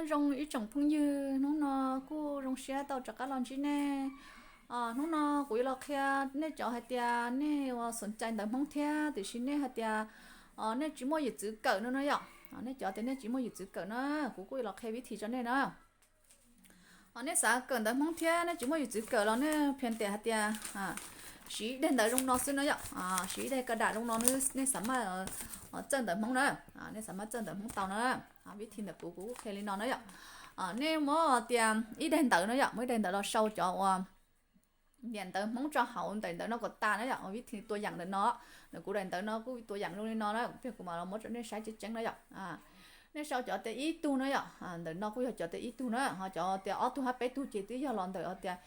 Zoo ib tsoom phooj ywg, hnub no kuj zoo siab tau rov qab los ntsib nej. Hnub no kuv yuav los qhia nej cov hais tias nej ua xom cai ntawv Hmoob thiab tiam sis nej hais tias nej tsis muaj yim txwv kawm no no yom. Nej cov tias nej tsis muaj yim txwv kawm na, kuv kuj yuav los qhia vib thi rau nej na. Nej xav kawm ntawv Hmoob thiab nej tsis muaj yim txwv kawm los nej phiaj tias hais tias siv ib daim ntawv zoo no xwb na yom. Siv ib daim ka dam zoo no, nej xav maj txawj ntawv Hmoob na, nej xav maj txawj ntawv Hmoob tau na. Vib thi ntawm kuv, kuv kuj qhia li no na yom. Nej muab tias ib daim ntawv no yom, muab ib daim ntawv los sau cov uas niam ntawv Hmoob rau hauv daim ntawv no kom tas na yom. Vib thi tua yam ntawm no, ntawm kuv daim ntawv no kuj tua yam zoo li no na, kuv mam los muab rau nej saib tseeb tseeb na yom. Nej sau cov tias ib tug na yom, ntawm no kuj yog cov tias ib tug na, ho cov tias ob tug hab peb tug ces twb yog los ntawm tias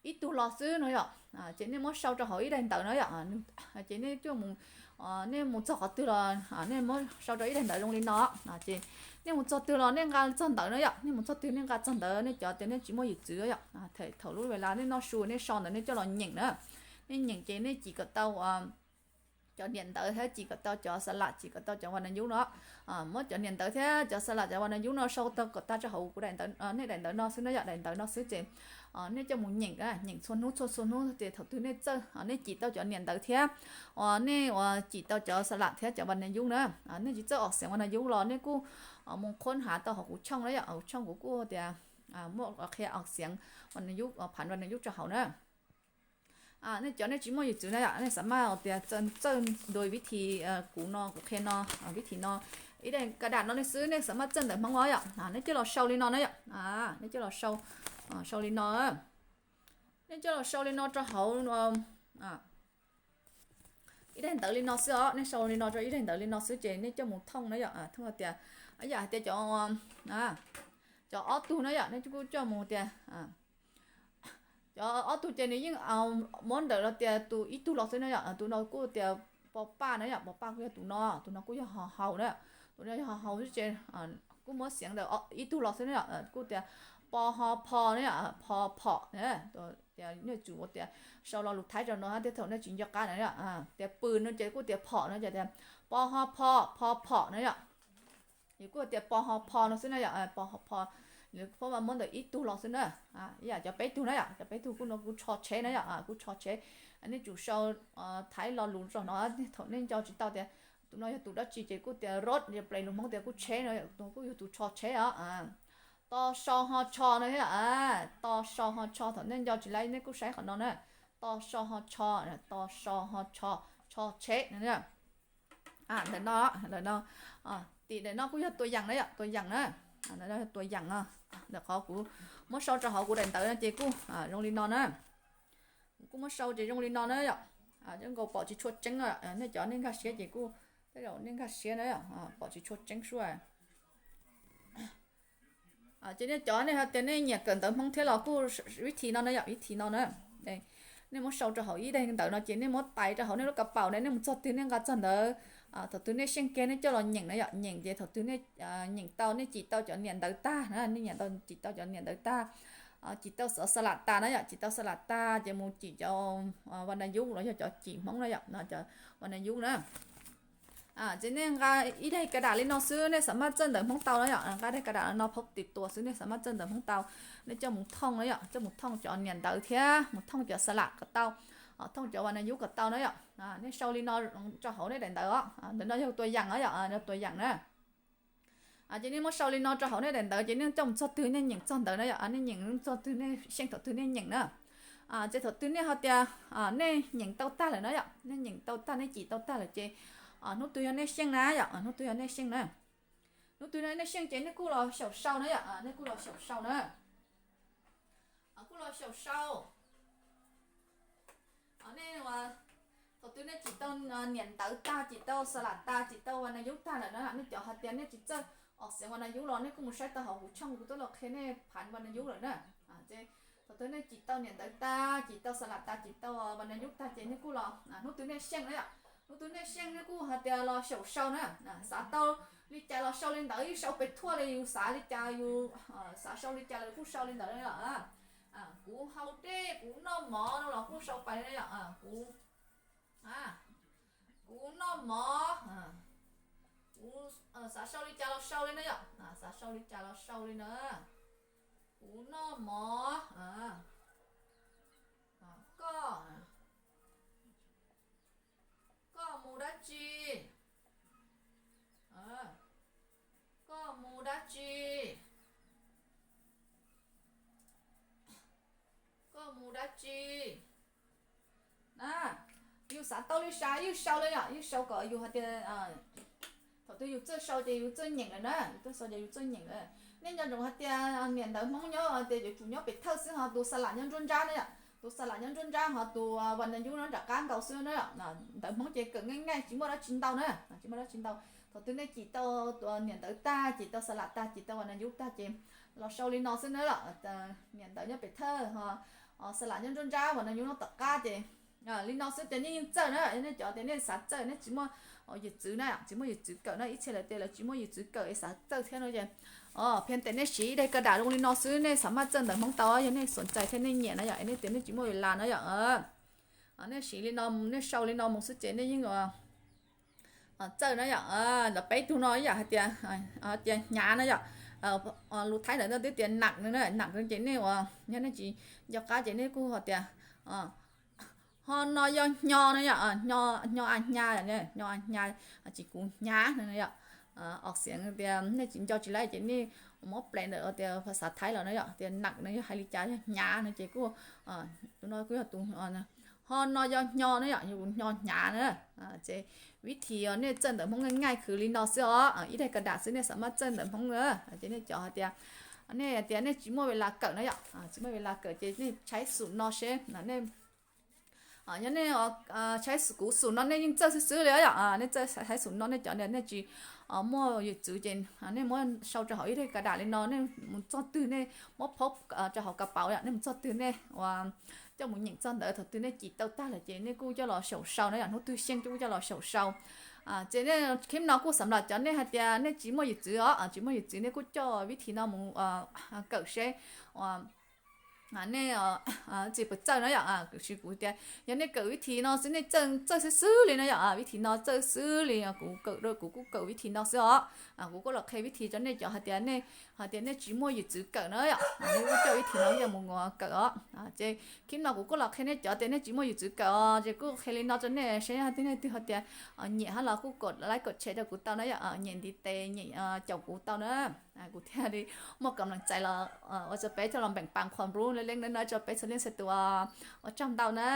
ib tug los xwb no yom. Ces nej muab sau rau hauv ib daim ntawv na yom. Ces nej coj mus, nej mus txog qhov twg los nej muab sau rau ib daim ntawv zoo li no. Ces nej mus txog twg los nej nqa txog ntawv na yom, nej mus txog twg nej nqa txog ntawv. Nej cov tias nej tsis muaj yim txwv yom, thaum lub ves las nej noj su nej so ntawd nej coj los nyeem na. Nej nyeem ces nej cim kom tau cov niam ntawv thiab cim kom tau cov xa lam, cim kom tau cov vas nas yub no. Muab cov niam ntawv thiab cov xa lam, cov vas nas yub no sau tau kom tag rau hauv kuv daim ntawv, nej daim ntawv no xwb na yom, daim ntawv no xwb ces nej coj mus nyeem, nyeem txhua hnub txhua txhua hnub ces thaum twg nej txawj, nej cim tau cov niam ntawv thiab uas nej uas cim tau cov xa lam thiab cov vas nas yub na, nej tsis txawj ua xeev vas nas yub los nej kuj mus qhuab hav tau hauv kuv tshooj na yom. Hauv kuv tshooj kuv kuj tias muaj qhia ua xeev vas nas yub, phav vas nas yub rau hauv na. Nej cov nej tsis muaj yim txwv na yom, nej xav maj tias txawj dua vib thi kuv no, kuv qhia no, vib thi no, ib daim ka dam no nej xwb, nej xav maj txawj ntawv Hmoob os yom. Nej coj los sau li no na yom, nej coj los sau, sau li no. Nej coj los sau li no rau hauv ib daim ntawv li no xwb os, nej sau li no rau ib daim ntawv li no xwb ces nej coj mus thooj na yom. Thooj tias, yam hais tias cov, cov ob tug na yom, nej kuj coj mus tias cov ob tug ces nws yeej muab ntawm los tias tus ib tug los xwb na yom. Tus no kuj tias po paj na yom, po paj kuj yog tus no, tus no kuj yog ho haus na, tus no yog ho haus xwb ces kuj muab xeev ntawm ib tug los xwb na yom. Kuj tias po ho pho na yom, pho phom na. Tias nej tsum ua tias sau lo lus Thaib rau no thiab thaum nej tsis nco qab na yom. Tias pw no ces kuj tias phom no ces tias po ho pho, pho phom na yom. Yus kuj tias po ho pho no xwb na yom, po ho pho, nws phob mas muab ntawm ib tug los xwb na. Ib yam cov peb tug na yom, cov peb tug kuj no kuj tsho tsheb na yom, kuj tsho tsheb. Nej tsum sau Thaib lo lus rau no thaum nej nco tsis tau tias tus no yog tus dab tsi ces kuj tias rot, yog ples lus Hmoob tias kuj tsheb no, kuj yog tus tsho tsheb os. To so ho tsho no thiab, to so ho tsho thaum nej nco tsis laiv nej kuj saib qhov no na. To so ho tsho, to so ho tsho, tsho tsheb no. Ntawm no, ntawm no, tim ntawm no kuj yog tua yam na yom, tua yam na. Ntawm no yog tua yam no. Ntawm qhov kuv muab sau rau hauv kuv daim ntawv no ces kuj zoo li no na. Kuj muab sau ces zoo li no na yom. Cov nkaus pom tsis tshua tseeb, nej cov nej nkag siab ces kuj, tej zaum nej nkag siab na, pom tsis tshua tseeb sua. Ces nej cov nej hais tias nej nyiam kawm ntawv Hmoob thiab los kuj vib thi no na yom, vib thi no na. Nej muab sau rau hauv ib daim ntawv no ces nej muab tais rau hauv nej lub kav paum na, nej mus txog twg nej nqa txog ntawd. Thaum twg nej xyeej kiag nej coj los nyeem na yom, nyeem ces thaum twg nej nyeem tau, nej cim tau cov niam ntawv tag na, nej nyeem tau, cim tau cov niam ntawv tag, cim tau xov xa lam tas na yom, cim tau xa lam tag ces mus cim cov vas nas yub los yog cov cim Hmoob na yom, cov vas nas yub na. Ces nej nqa ib daim ka dam li no xwb nej xav maj txawj ntawv Hmoob tau na yom, nqa daim ka dam no phob tim tua xwb nej xav maj txawj ntawv Hmoob tau. Nej coj mus thooj na yom, coj mus thooj cov niam ntawv thiab mus thooj cov xa lam kom tau, thooj cov vas nas yub kom tau na yom. Nej sau li no rau hauv nej daim ntawv os, ntawm no yog tua yam os yom, tua yam na. Ces nej muab sau li no rau hauv nej daim ntawv ces nej coj mus txog twg nej nyeem txog ntawd na yom, nej nyeem txog twg nej xyeej thaum twg nej nyeem na. Ces thaum twg nej ho tias nej nyeem tau tag lawm na yom, nej nyeem tau tag nej cim tau tag lawm ces hnub twg yog nej xyeej na yom, hnub twg yog nej xyeej na. Hnub twg nej xyeej ces nej kuj los xyaum sau na yom, nej kuj los xyaum sau na. Kuj los xyaum sau. Nej, thaum twg nej cim tau niam ntawv tag, cim tau xa lam tag, cim tau vas nas yub tag lawm na, nej cov hais tias nej tsis txawj ua xeev vas nas yub los nej kuj mus saib tau hauv kuv tshooj kuv twb los qhia nej phav vas nas yub lawm na. Ces thaum twg nej cim tau niam ntawv tag, cim tau xa lam tag, cim tau vas nas yub tag ces nej kuj los, hnub twg nej xyeej na yom, hnub twg nej xyeej nej kuj hais tias los xyaum sau na. Xav tau li cas los sau li ntawd, yeej sau pes thuaj li, yus xav li cas, yus xav sau li cas los kuj sau li ntawd na yom. Kuv haus dej, kuv noj mov no los kuj sau pais li na yom. Kuv, kuv noj mov, kuv Kuv xav sau li cas los sau li na yom, xav sau li cas los sau li na. Kuv noj mov, koj, koj mus dab tsi, koj mus dab tsi, koj mus dab tsi na. Yus xav tau li cas yeej sau li yom, yeej sau kom yus hais tias thaum twg yus txawj sau ces yus txawj nyeem lawm na, yus txawj sau ces yus txawj nyeem lawm. Nej nco ntsoov hais tias niam ntawv Hmoob nyob tias yuav tsum nyob pem thawj xwb, ho tus xa lam nyob nruab nrab na yom, tus xa lam nyob nruab nrab, ho tus vas nas yub nyob nram qab nkaus xwb na. Ntawv Hmoob ces kawm nqaij nqaij tsis muaj dab tsi ntau na, tsis muaj dab tsi ntau. Thaum twg nej cim tau niam ntawv tag, cim tau xa lam tag, cim tau vas nas yub tag ces los sau li no xwb na. Niam ntawv nyob pem thawj, xa lam nyob nruab nrab, vas nas yub nyob tom qab ces li no xwb ces nej yeej txawj na. Yog nej cov tias nej xav txawj nej tsis muaj yawm txwv na, tsis muaj yawm txwv kawm na, ib txhia lawv tias lawv tsis muaj yawm txwv kawm es xav txawj thiab no ces phiaj tes nej siv ib daim ka dam zoo li no xwb nej xav maj txawj ntawv Hmoob tau, yog nej xav txawj thiab nej nyiam na yom, es nej tias nej tsis muaj ua li no na yom. Nej siv li no, nej sau li no mus xwb ces nej yeej txawj na yom. Ntawm peb tug no ib yam hais tias, tias hnyav na yom. Lus Thaib ntawd twb tias nặng no na, nặng no ces nej ua, yog nej tsis nco qab ces nej kuj hais tias ho no yog hnyo na yom, hnyo a hnyav, hnyo a hnyav, tsis kuv hnyav no na yom. Os xiav tias nej tsis nco tsis laib ces nej muab plev ntawm tias phas xav Thaib los na yom, tias nặng no yog hais li cas, yog hnyav no ces kuj, tus no kuj yog tus ho no yog hnyo na yom, yog hnyo hnyav na. Ces vib thim nej txawj ntawv Hmoob nqaij nqaij khwv li no xwb os, ib daim ka dam xwb nej xav maj txawj ntawv Hmoob na. Ces nej cov hais tias, nej tias nej tsis muaj ves las kawm na yom, tsis muaj ves las kawm ces nej tshaib xum no seb nej, yog nej tshaib xum, kuv xum no nej yeej txawj xwb xwb li yom, nej txawj tshaib xum no nej cov nej tsis muaj yawm txwv ces nej muab sau rau hauv ib daim ka dam li no, nej mus txog twg nej muab phob rau hauv ka pauv yom, nej mus txog twg nej ua coj mus nyeem txog ntawd, thaum twg nej cim tau tag lawm ces nej kuj coj los xyaum sau na yom, hnub twg xyeej kuj coj los xyaum sau. Ces nej khib no kuj xam las cov nej hais tias nej tsis muaj yawm txwv os, tsis muaj yawm txwv nej kuj coj vib thim no mus kawm seb nej tsis puas txawj na yom. Kuv tias yog nej kawm vib thim no xwb nej txawj xwb xwb li na yom, vib thim no txawj xwb li, kuv kawm, kuv kuj kawm vib thim no xwb os. Kuv kuj los qhia vib thim rau nej cov hais tias nej, hais tias nej tsis muaj yawm txwv kawm na yom, nej kuj coj vib thim no coj mus kawm os. Ces khib no kuv kuj los qhia nej cov tias nej tsis muaj yawm txwv kawm os, ces kuj qhia li no rau nej seb nej twg hais tias nyiam hab los kuj kom like kom share rau kuv tau na yom, nyiam ntiv tes nyiam caum kuv tau na. Kuv thiaj li muaj kam lees txais los ua rau peb coj los npeem pam qhuas nplub le leej na, rau peb txhua leej txhua tus, ua tsaug ntau na.